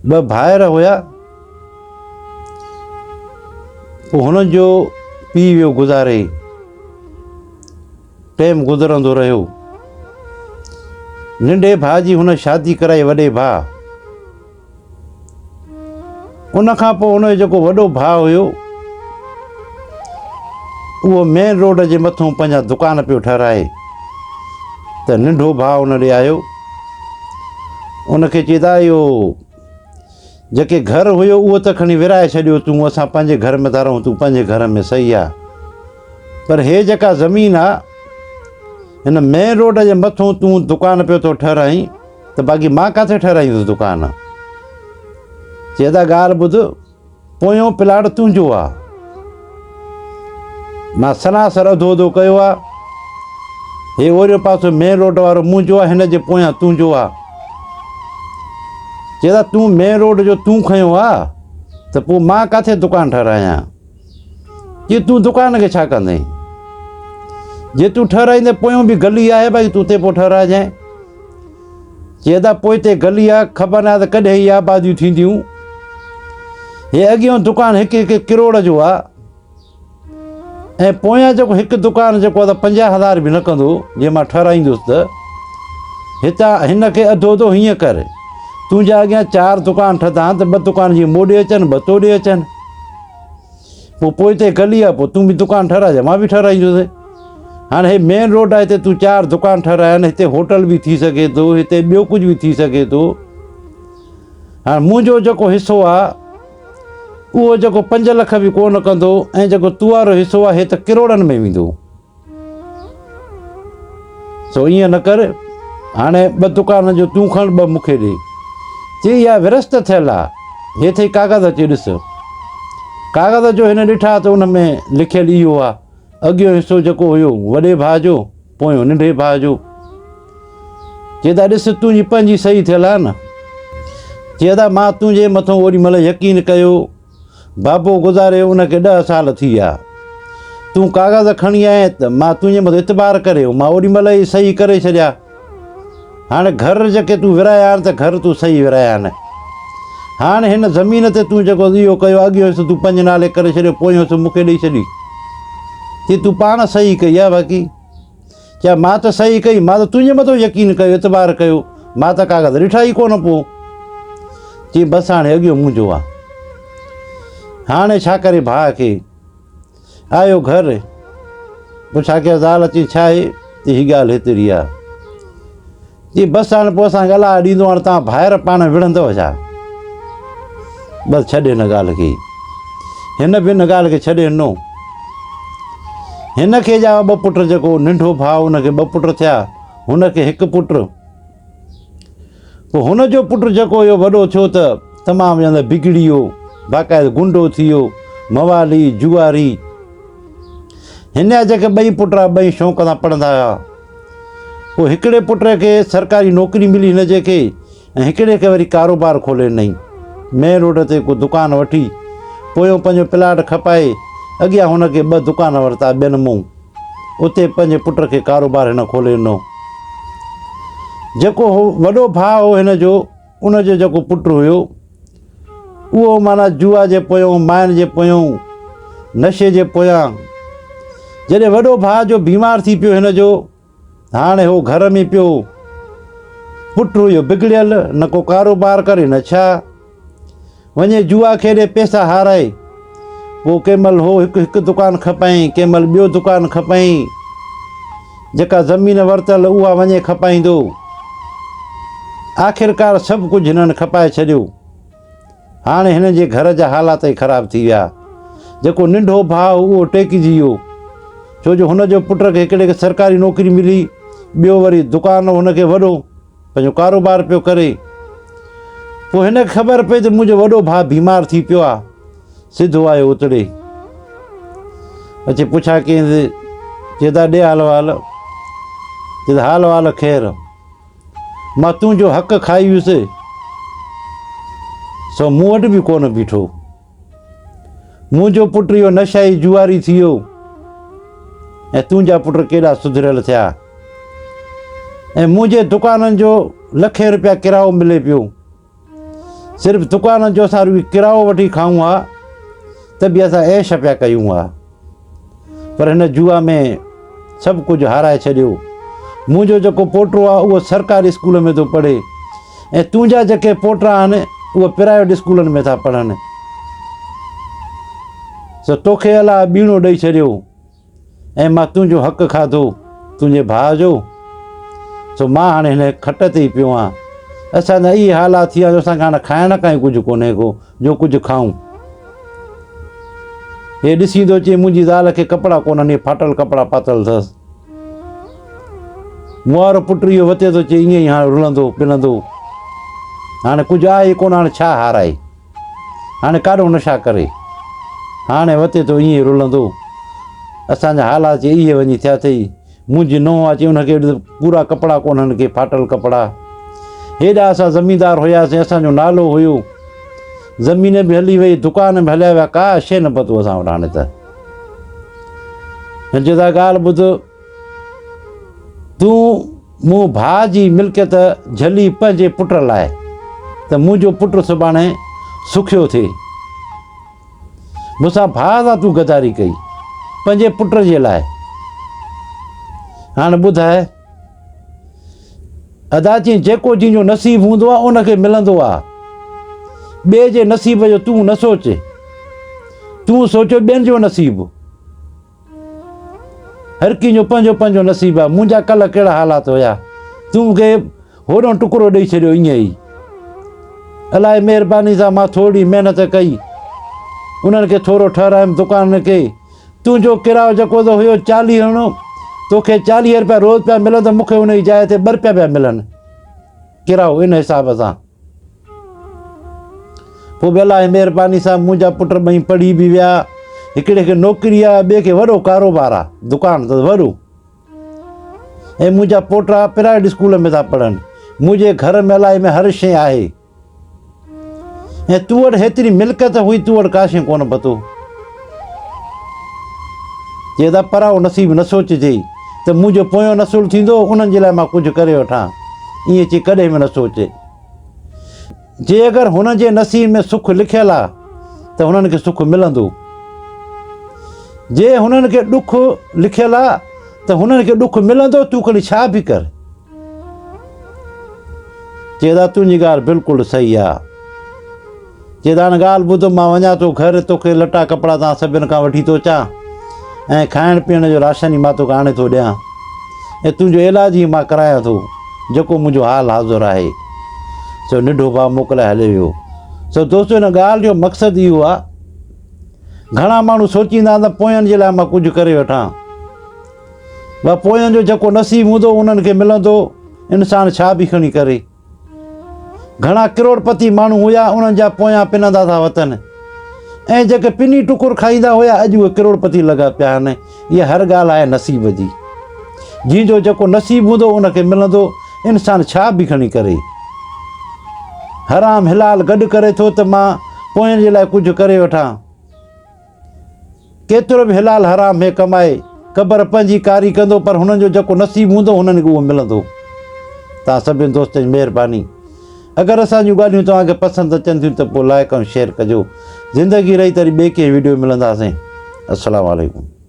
ٻه ڀائر هيا، پوء هنن جو پيء ويو گذاري. ٽيم گذرندو رهيو. ننڍي ڀاء جي هن شادي ڪرائي وڏي ڀاء. ان کان پوء هن جو جيڪو وڏو ڀاء هيو اهو مين روڊ جي مٿون پنهنجا دڪان پيو ٺهرائي ته ننڍو ڀاء ان ڏي آيو. ان کي چئي ته اهو جيڪي گهر هيو اهو ته کڻي ورهائي ڇڏيو تون اسان پنهنجي گهر ۾ ٿا رهون تون پنهنجي گهر ۾ صحيح آ پر هي جيڪا زمين آ هن مين روڊ جي مٿون تون دڪان پيو ٿو ٺهرائين ته باقي مان ڪاٿي ٺهرائيندس دڪان؟ چي ادا ڳالهه ٻڌ پويون پلاٽ تنهنجو آ مان سراسر اڌو اڌو ڪيو آ هي اوريون پاسو مين روڊ وارو منهنجو آ هن جي پويان تنهنجو آ چي ادا تون مين روڊ جو تون کنيو آ ته پوء مان ڪاٿي دڪان ٺهرايان؟ چي تون دڪان کي ڇا ڪندين؟ جي تون ٺهرائيندين پويون به گلي آهي باقي تون اتي پوء ٺهرائجانء. چي ادا پوئتي گلي آ خبر ناهي ته ڪڏهن هي آباديون ٿينديون. هي اڳيون دڪان هڪ هڪ ڪروڙ جو آ ۽ پويان جيڪو هڪ دڪان جيڪو آ ته 50,000 به نه ڪندو جي مان ٺهرائيندس ته هتان هن کي اڌو اڌو هيئن ڪر تنهنجا اڳيان چار دڪان ٺهندا ته ٻه دڪان جيئن مون ڏي اچن ٻه تو ڏي اچن. پوء پوئتي گلي آ پوء تون به دڪان ٺهرائجان مان به ٺهرائيندس. هاڻي هي مين روڊ آهي هتي تون چار دڪان ٺهرايا آهن هتي هوٽل به ٿي سگهي ٿو هتي ٻيو ڪجهه به ٿي سگهي ٿو. هاڻي منهنجو جيڪو حصو آ اهو جيڪو 5 لک به ڪونه ڪندو ۽ جيڪو تو وارو حصو آ هي ته ڪروڙن ۾ ويندو. سو ائين نه ڪر هاڻي ٻه دڪان جو تون کڻ ٻه مون کي ڏي. چي اها ورثت ٿيل آ هي اٿئي ڪاغذ اچي ڏس. ڪاغذ جو هن ڏٺا ته ان ۾ لکيل اهو آ اڳيون حصو جيڪو هيو وڏي ڀاء جو پويون ننڍي ڀاء جو. چي ادا ڏس تنهنجي پنهنجي صحيح ٿيل آ نه. چي ادا مان تنهنجي مٿون اوڏي مهل يقين ڪيو بابو گذاري ان کي 10 سال ٿي ويا. تون ڪاغذ کڻي آئين ته مان تنهنجي مٿان اعتبار ڪري مان اوڏي مهل ئي صحيح ڪري ڇڏيا. هاڻي گهر جيڪي تون ورهايا آهن ته گهر تون صحيح ورهايا آهن. هاڻي هن زمين تي تون جيڪو اهو ڪيو اڳيون حصو تون پنهنجي نالي ڪري ڇڏيو پويون حصو مون کي ڏئي ڇڏي. چي تون پاڻ صحيح ڪئي آهي باقي. چيا مان ته صحيح ڪئي مان ته تنهنجي مٿو يقين ڪيو اعتبار ڪيو مان ته ڪاغذ ڏٺا ئي ڪونه. پوء چي بس هاڻي اڳيون منهنجو آ. هاڻي ڇا ڪري ڀاء کي آيو گهر پڇا ڪيا زال اچي ڇا آهي ته هي ڳالهه هيتري آ. چي بس هاڻي پوء اسان کي الله ڏيندو هاڻي توهان ڀائر پاڻ وڙهندؤ ڇا؟ بس ڇڏ هن ڳالهه کي. هن به هن ڳالهه کي ڇڏي ڏنو. هن کي ڄاوا ٻه پٽ جيڪو ننڍو ڀاء ان کي ٻه پٽ ٿيا هن کي هڪ پٽ. پوء هن جو پٽ جيڪو هيو وڏو ٿيو ته تمام يعني بگڙي ويو باقاعده گنڊو ٿي ويو موالي جواري. هن جا جيڪي ٻئي پٽ هئا ٻئي شوق سان پڙهندا هيا. پوء هڪڙي پٽ کي سرڪاري نوڪري ملي هن جي کي ۽ هڪڙي کي وري ڪاروبار کولي ڏنائين. مين روڊ تي ڪو دڪان وٺي پويون پنهنجو پلاٽ کپائي اڳيان هن کي ٻه دڪان ورتا ٻين مون اتي پنهنجي پٽ کي ڪاروبار هن کولي ڏنو. جيڪو هو وڏو ڀاء هو هن جو ان جو جيڪو پٽ هيو اهو معنيٰ جوا جي پويون، مائن جي پويون، نشي جي پويان. جڏهن وڏو ڀاء جو بيمار ٿي پيو هن جو هاڻي هو گهر ۾ پيو پٽ هيو بگڙيل نه ڪو ڪاروبار ڪري نه ڇا. وڃي جوا کيڏي پئسا هارائي پوء ڪنهن مهل هو هڪ هڪ دڪان کپائين ڪنهن مهل ٻيو دڪان کپائين جيڪا زمين ورتل اها وڃي کپائيندو. آخرڪار سڀ ڪجهه هنن کپائي ڇڏيو. هاڻي هنن جي گهر جا حالات ئي خراب ٿي ويا. جيڪو ننڍو ڀاء هو اهو ٽيڪجي ويو. ڇو جو هن جو پٽ کي هڪڙي کي سرڪاري نوڪري ملي، ٻيو وري دڪان هن کي وڏو پنهنجو ڪاروبار پيو ڪري. پوء هن کي خبر پئي ته منهنجو وڏو ڀاء بيمار ٿي پيو آ. سڌو آيو اتڙي. اچي پڇا ڪيائينس، چي ته ڏي حال وال. چي ته حال وال خير. مان تنهنجو حق کائي ويس، سو مون وٽ به ڪونه بيٺو. منهنجو پٽ اهو نشائي جواري ٿي ويو ۽ تنهنجا پٽ ڪيڏا سڌريل ٿيا ۽ منهنجي دڪانن جو لکين روپيا ڪرايو ملي پيو. صرف دڪانن جو اسان رڳي ڪرايو وٺي کائون ها ته به اسان عيش پيا ڪيون ها. پر هن جوا ۾ سڀ ڪجهه هارائي ڇڏيو. منهنجو جيڪو پوٽو آهي اهو سرڪاري اسڪول ۾ ٿو پڙهي ۽ تنهنجا جيڪي پوٽا آهن اهي پرائيويٽ اسڪولن ۾ ٿا پڙهن. سو توکي الله ٻيڻو ڏئي ڇڏيو ۽ مان تنهنجو حق کاڌو، تنهنجي ڀاء جو. سو مان هاڻي هن کٽ تي ئي پيو آهيان. اسان جا اهي حالات ٿي ويا جو اسان کي هاڻي کائڻ کان ئي ڪجهه ڪونهي ڪو جو ڪجهه کائون. هي ڏسين ٿو چي منهنجي زال کي ڪپڙا ڪونهن، هي ڦاٽل ڪپڙا پاتل اٿس. مون وارو پٽ اهو وتي ٿو چي ائين ئي هاڻي رلندو پنندو. هاڻي ڪجهه آهي ئي ڪونه هاڻي ڇا هارائي. هاڻي ڪاڏو نشا ڪري. هاڻي وتي ٿو ائين ئي رلندو. اسان جا حالات چي اهي وڃي ٿيا اٿئي. منهنجي نونهن آ چي ان کي پورا ڪپڙا ڪونهن ڪي ڦاٽل ڪپڙا. هيڏا اسان زميندار هياسين اسان جو نالو هيو. زمين به هلي وئي دڪان به هليا ويا ڪا شيء نه پتو اسان وٽ هاڻي ته. هن چيو ته ڳالهه ٻڌ تون مون ڀاء جي ملڪيت جهلي پنهنجي پٽ لاء ته منهنجو پٽ سڀاڻي سکيو ٿئي. مون سان ڀاء سان تون غداري ڪئي پنهنجي پٽ جي لاء. هاڻ ٻڌاء ادا چيائين جيڪو جنهن جو نصيب هوندو آهي ان کي ملندو آهي. ٻئي جي نصيب جو تون نه سوچ. تون سوچ ٻين جو نصيب. هر ڪنهن جو پنهنجو پنهنجو نصيب آهي. منهنجا ڪلهه ڪهڙا حالات هيا. تون مون کي هوڏانهن ٽڪرو ڏئي ڇڏيو ائين ئي. الله جي مهرباني سان مان ٿورڙي محنت ڪئي. انهن کي ٿورو ٺهرايم دڪانن کي. تنهنجو ڪرايو جيڪو ته هيو چاليهڻو، توکي 40 رپيا روز پيا ملن ته مون کي ان جي جاء تي 2 رپيا پيا ملن. ڪرايو ان حساب سان. پوء به الله جي مهرباني سان منهنجا پٽ ٻئي پڙهي به ويا. هڪڙي کي نوڪري آ، ٻئي کي وڏو ڪاروبار آ، دڪان اٿس وڏو. ۽ منهنجا پوٽا پرائيويٽ اسڪول ۾ ٿا پڙهن. منهنجي گهر ۾ الائي ۾ هر شيء آهي. ۽ تو وٽ هيتري ملڪيت هئي، تو وٽ ڪا شيء ڪونه پتو. چي ادا پرائو نصيب نه سوچجي ته منهنجو پويون نسل ٿيندو، انهن جي لاء مان ڪجهه ڪري وٺان. ائين چي ڪڏهن به نه سوچ. جي اگر هن جي نصيب ۾ سک لکيل آ ته هنن کي سک ملندو. جي هنن کي ڏک لکيل آ ته هنن کي ڏک ملندو، تون کڻي ڇا به ڪر. چي ادا تنهنجي ڳالهه بلڪل صحيح آ. چي ادا هاڻي ڳالهه ٻڌ مان وڃان ٿو گهر توکي لٽا ڪپڙا توهان سڀن کان وٺي ٿو اچان ۽ کائڻ پيئڻ جو راشن ئي مان توکي آڻي ٿو ڏيان ۽ تنهنجو علاج ئي مان ڪرايان ٿو جيڪو منهنجو حال حاضر آهي. سو ننڍو ڀاء موڪلائي هليو ويو. سو دوستو هن ڳالهه جو مقصد اهو آ گهڻا ماڻهو سوچيندا آهن ته پوين جي لاء مان ڪجهه ڪري وٺان. ڀا پوين جو جيڪو نصيب هوندو انهن کي ملندو، انسان ڇا به کڻي ڪري. گهڻا ڪروڙپتي ماڻهو هيا انهن جا پويان پنندا ٿا وتن ۽ جيڪي پني ٽڪر کائيندا هيا اڄ اهي ڪروڙپتي لڳا پيا آهن. اها هر ڳالهه آهي نصيب جي. جنهن جو جيڪو نصيب هوندو ان کي ملندو، انسان ڇا به کڻي ڪري. حرام حلال گڏ ڪري ٿو ته مان پوين جي لاء ڪجهه ڪري وٺان. ڪيترو به حلال حرام هي ڪمائي قبر پنهنجي ڪاري ڪندو پر هنن جو جيڪو نصيب هوندو هنن کي اهو ملندو. توهان سڀني دوستن جي مهرباني. اگر اسان جون ڳالهيون توهان کي پسند اچن ٿيون ته پوء لائڪ ۽ شيئر ڪجو. زندگي رهي ته وري ٻئي ڪنهن وڊيو ۾ ملنداسين. السلام عليڪم.